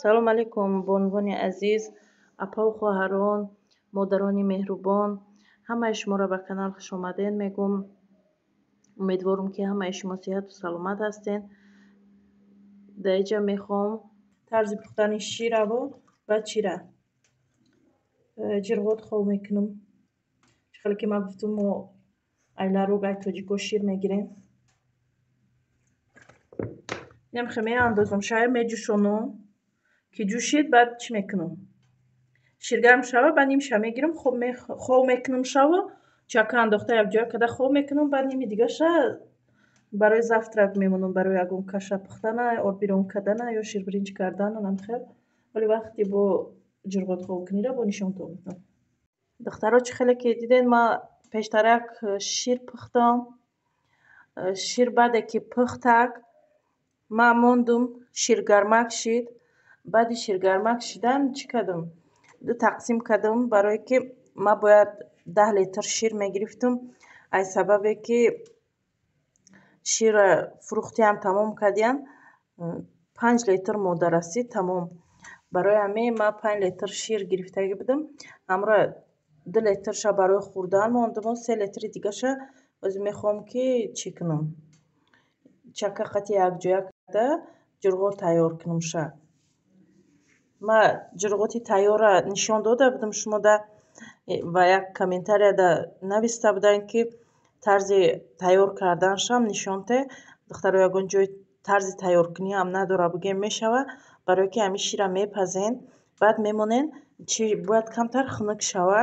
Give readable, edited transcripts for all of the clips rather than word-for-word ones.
Салом алейкум, бонувони азиз, апаву хоҳарон, модарони меҳрубон. Ҳамаи шуморо ба канал хушомадед мегӯм. Умедворам, ки ҳамаи шумо сиҳату саломат ҳастед. Дар инҷа мехоҳам тарзи пухтани шираву ва чира ҷирғот хов мекунам. Чӣ хеле ки ман гуфтам, мо айларуг ай тоҷико шир мегирем. Инам меандозам, шай меҷӯшонам. Ки ҷӯшид, баъд чӣ мекунам? Шир гарм шава, баъд нимша мегирам, хов мекунам шаву чака андохта якҷоя карда хов мекунам, баъд ними дигаша барои завтрак мемонам, барои ягон каша пухтана, оббирон кардана ё ширбиринҷ кардана, намхел. Вале вақте бо ҷирғот ховкунира бо нишонтон медиҳам. Духтаро, чӣ хеле ки дидед, ман пештарак шир пухтам. Шир баъде ки пухтак, ман мондум, ширгармак шид. Баъди ширгармак шидан чӣ кардам? Ду тақсим кардам, барое ки ман бояд 10 литр шир мегирифтам. Аз сабабе ки ширра фурӯхтиам, тамом кардиам, 5 литр мода расид, тамом. Барои ҳамин ман 5 литр шир гирифтагӣ будам. Ҳамро 2 литрша барои хӯрдан мондаму 3 литри дигаша ҳозир мехоҳам, ки чӣ кунам? Чака қати якҷоя карда ҷирғот тайёр кунамша. Ман ҷирғоти тайёрра нишон дода будам шумода ва як комментарияда нависта буданд, ки тарзи тайёр карданашам нишон те. Духтаро, ягон ҷои тарзи тайёркуниам надора, бигӯем мешава, барое ки ҳамин ширра мепазен, баъд мемонен, чи бояд камтар хунук шава.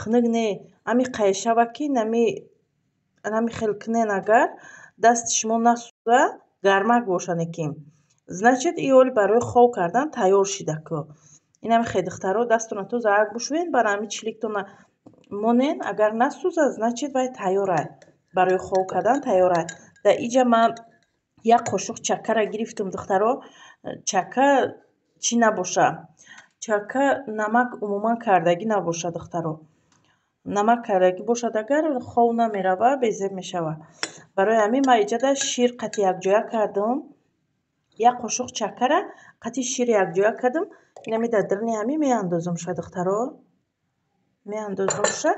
Хунук не, ҳами қайшава, ки нами хел кунен, агар дасти шумо насӯза, гармак бошад, лекин значит и оли барои хов кардан тайёр шида ку. Инами хел, духтаро, дастона тоза ак бушӯед, баъд ҳами чиликтона монен, агар насӯзад, значит вай тайёрай, барои хов кардан тайёрай. Дар иҷа ман як қошуқ чакара гирифтам, духтаро. Чака чӣ набоша? Чака намак умуман кардагӣ набошад, духтаро. Намак кардагӣ бошад агар, хов намерава, безеб мешавад. Барои ҳамин ман иҷада шир қати якҷоя кардам. Як қошуқ чакара қати шир якҷоя кардам. Инами дар даруни ҳамин меандозамша, духтаро. Меандозамша.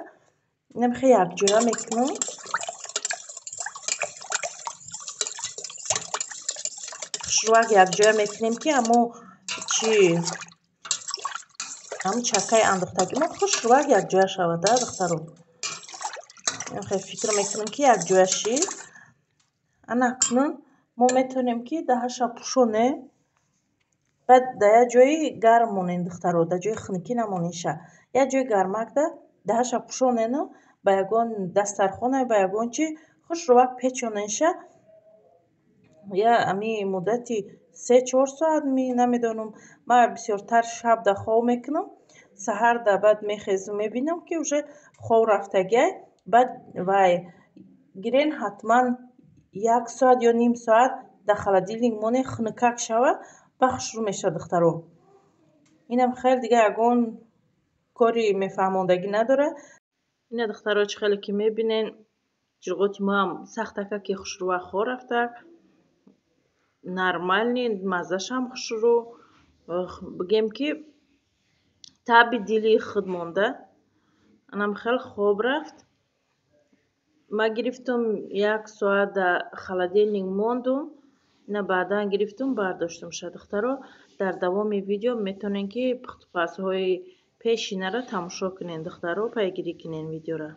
Инами хел якҷоя мекунам. Хушрӯак якҷоя мекунем, ки ҳамо чи ҳамн чакаи андохтагимо хушрӯак якҷоя шавад, а, духтаро. Хел фикр мекунам, ки якҷоя шид. Ана акнун мо метавонем, ки даҳаша пӯшонем, баъд дар як ҷои гарм монем, духтаро, дар ҷои хунукӣ намонеша. Як ҷои гармакда даҳаша пӯшонену ба ягон дастархона, ба ягон чи хушрӯак печонеша. Я ами муддати 3-4 соат, намедонам, ман бисёртар шабда хов мекунам. Саҳарда баъд мехезам, мебинам, ки уже хов рафтагиай. Баъд вай гирен, ҳатман як соат ё ним соат дар холодильник монед, хунукак шава, ба хушрӯ мешавад, духтаро. Инам хел дига ягон кори мефаҳмондагӣ надорад. Ина, духтаро, чӣ хеле ки мебинен, ҷирғоти моам сахтака ки хушрӯак хор рафта, нормальный, маззашам хушрӯ, бигем ки таби дили худ монда. Анам хел хоб рафт. Ман гирифтам, як соат дар холодильник мондум, ина баъдан гирифтум, бардоштумша, духтаро. Дар давоми видео метавонед, ки пухтупазҳои пешинаро тамошо кунед, духтаро, пайгирӣ кунед видеоро.